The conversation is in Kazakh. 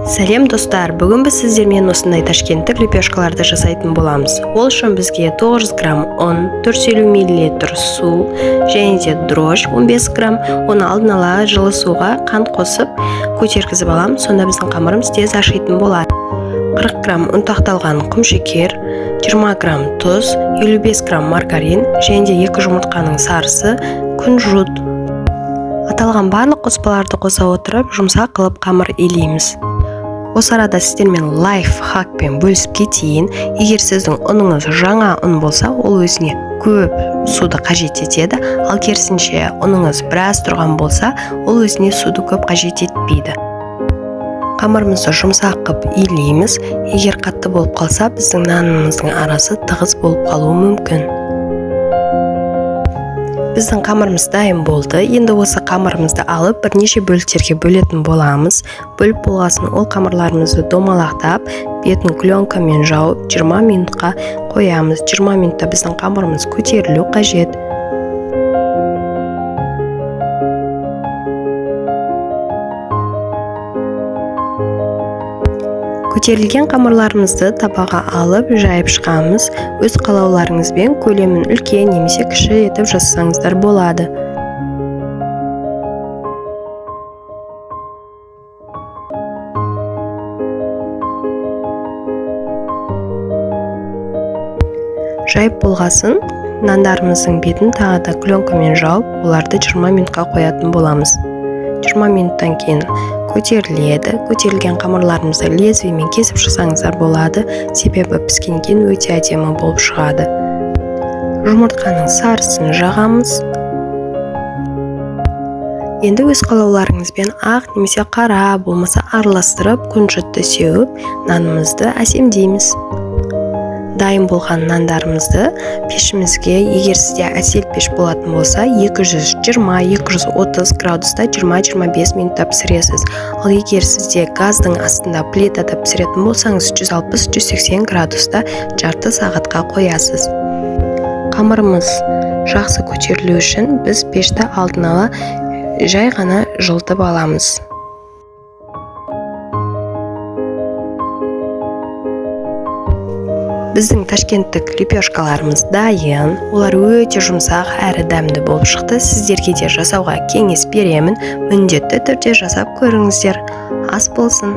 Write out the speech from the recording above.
Сәлем, достар! Бүгін біз сіздермен осындай ташкенттік лепешкаларды жасайтын боламыз. Ол үшін бізге 900 грамм ұн, 450 мл су және де дрожж 15 грамм. Оны алдын ала жылы суға қант қосып көтергізіп аламыз, сонда біздің қамырымыз тез ашитын болады. 40 грамм ұнтақталған құмшекер, 20 грамм тұз, 55 грамм маргарин және де 2 жұмыртқаның сарысы, күнжут. Аталған барлық қоспаларды қоса отырып, жұмсақ қылып қамыр илейміз. Осы арада сіздермен лайфхакпен бөлісіп кетейін. Егер сіздің ұныңыз жаңа ұн болса, ол өзіне көп суды қажет етеді, ал керісінше ұныңыз біраз тұрған болса, ол өзіне суды көп қажет етпейді. Қамырымызды жұмсақ қылып илейміз. Егер қатты болып қалса, біздің нанымыздың арасы тығыз болып қалуы мүмкін. Біздің қамырымыз дайын болды. Енді осы қамырымызды алып, бірнеше бөліктерге бөлетін боламыз. Бөліп болғасын, ол қамырларымызды домалақтап, бетін пленкамен жауып, 20 минутқа қоямыз. 20 минутта біздің қамырымыз көтерілу қажет. Көтерілген қамырларымызды табаға алып, жайып шығамыз. Өз қалауларыңызбен көлемін үлкен немесе кіші етіп жасасаңыздар болады. Жайып болғасын, нандарымыздың бетін тағы да пленкамен жауып, оларды 20 минутқа қоятын боламыз. 20 минуттан кейін көтеріледі. Көтерілген қамырларымызды лезвиемен кесіп шықсаңыздар болады, себебі піскеннен кейін өте әдемі болып шығады. Жұмыртқаның сарысын жағамыз. Енді өз қалауларыңызбен ақ немесе қара, болмаса араластырып, күнжітті сеуіп, нанымызды әсемдейміз. Дайын болған нандарымызды пешімізге, егер сізде әсел пеш болатын болса, 220-230 градуста 20-25 минутта пісіресіз. Ал егер сізде газдың астында плитада пісіретін болсаңыз, 160-180 градуста жарты сағатқа қоясыз. Қамырымыз жақсы көтерілу үшін біз пешті алдын ала жай ғана жылытып аламыз. Біздің ташкенттік лепешкаларымыз дайын. Олар өте жұмсақ әрі дәмді болып шықты. Сіздерге де жасауға кеңес беремін. Міндетті түрде жасап көріңіздер. Ас болсын!